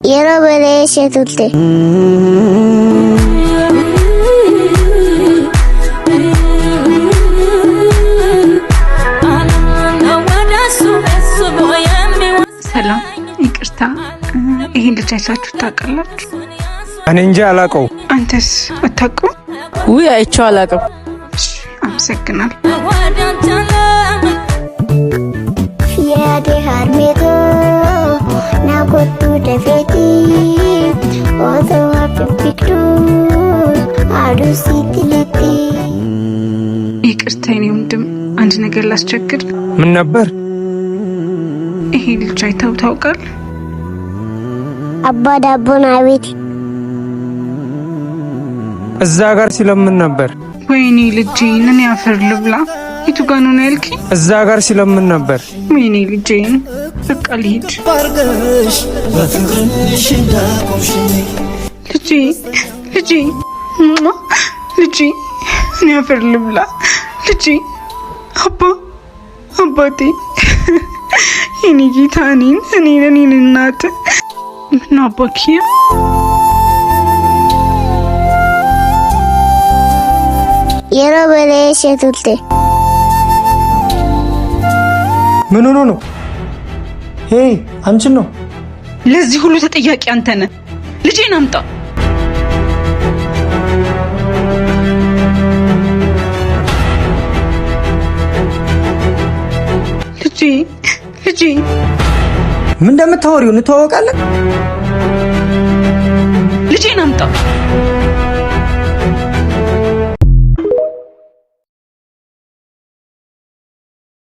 Yeroo bareechee turte. ሰላም፣ ይቅርታ፣ ይሄን ልጅ አይታችሁ ታውቃላችሁ? እኔ እንጂ አላውቀው። አንተስ አታውቀውም? ውይ አይቼው አላውቅም። እሺ፣ አመሰግናለሁ። Yaade harmeetoo na kottuu dafeetii osoo hafiifigduu aduu sitti lixxii. ይቅርታ የኔ ወንድም፣ አንድ ነገር ላስቸግር። ምን ነበር? ይሄ ልጅ አይተው ታውቃለህ? Abbaa daabboon አቤት። እዛ ጋር ሲለምን ነበር። ወይኔ ልጄን፣ እኔ አፈር ልብላ። የቱ ጋ ነው ነው ያልከኝ? እዛ ጋር ሲለምን ነበር። ወይኔ ልጄን፣ በቃ ልሂድ። ልጄ፣ ልጄ፣ እማ፣ ልጄ፣ እኔ አፈር ልብላ። ልጄ፣ አባ፣ አባቴ፣ የኔ ጌታ፣ እኔን እኔን እኔን እናት ምነው አባኪያ። Yeroo bareechee turte. ምን ሆኖ ነው? Hey፣ አንቺን ነው። ለዚህ ሁሉ ተጠያቂ አንተ ነህ። ልጄን አምጣ። ልጄ፣ ልጄ። ምን እንደምታወሪው እንተዋወቃለን። ልጄን አምጣ።